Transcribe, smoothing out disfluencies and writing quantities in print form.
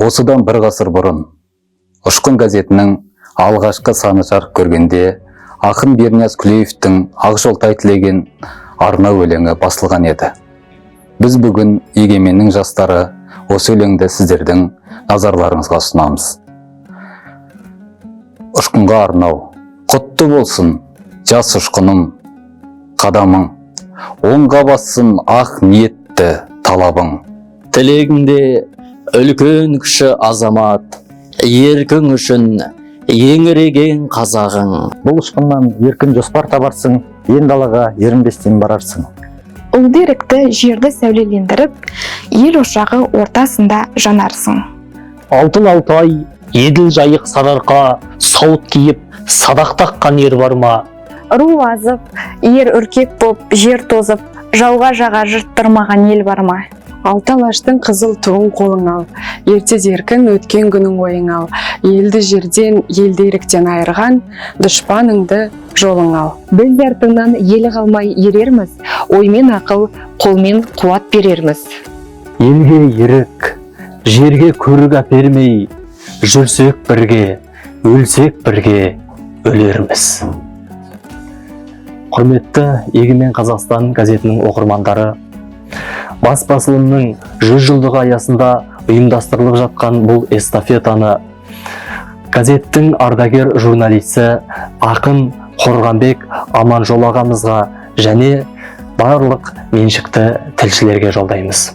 Осыдан бір ғасыр бұрын «Ұшқын» газетінің алғашқы саны жарық көргенде, ақын Бернияз Күлеевтің Ақжолтай тілеген арнау өлеңі басылған еді. Біз бүгін, Егеменнің жастары, осы өлеңді сіздердің назарларыңызға ұсынамыз. «Ұшқынға арнау». Құтты болсын, жас ұшқыным, қадамың, оңға бассын ақ ниетті талабың. Тілегіңде үлкен кіші азамат, еркің үшін еңіреген қазағың. Бұл ұшқыннан еркін жоспар табарсың, ен далаға ерінбестен барарсың. Ұлды ерікті жерді сәулелендіріп, ел ошағы ортасында жанарсың. Алтын Алтай, Еділ, Жайық, Сарыарқа, сауыт киіп, садақ таққан ер бар ма? Ру азып, ер үркек боп, жер тозып, жауға жаға жырттырмаған ел бар ма? Алты Алаштың қызыл туын қолыңа ал, ертеде еркін өткен күнің ойыңа ал, елді жерден, елді еріктен айырған дұшпаныңды жолыңа ал. Біз артыңнан елі қалмай ерерміз, оймен ақыл, қолмен қуат берерміз. Елге ерік, жерге көрік әпермей, жүрсек бірге, өлсек бірге өлерміз. Құрметті «Егемен Қазақстан» газетінің оқырмандары, бас басылымның 100 жылдығы аясында ұйымдастырылып жатқан бұл эстафетаны газеттің ардагер журналисі, ақын Қорғанбек Аманжол ағамызға және барлық меншікті тілшілерге жолдаймыз.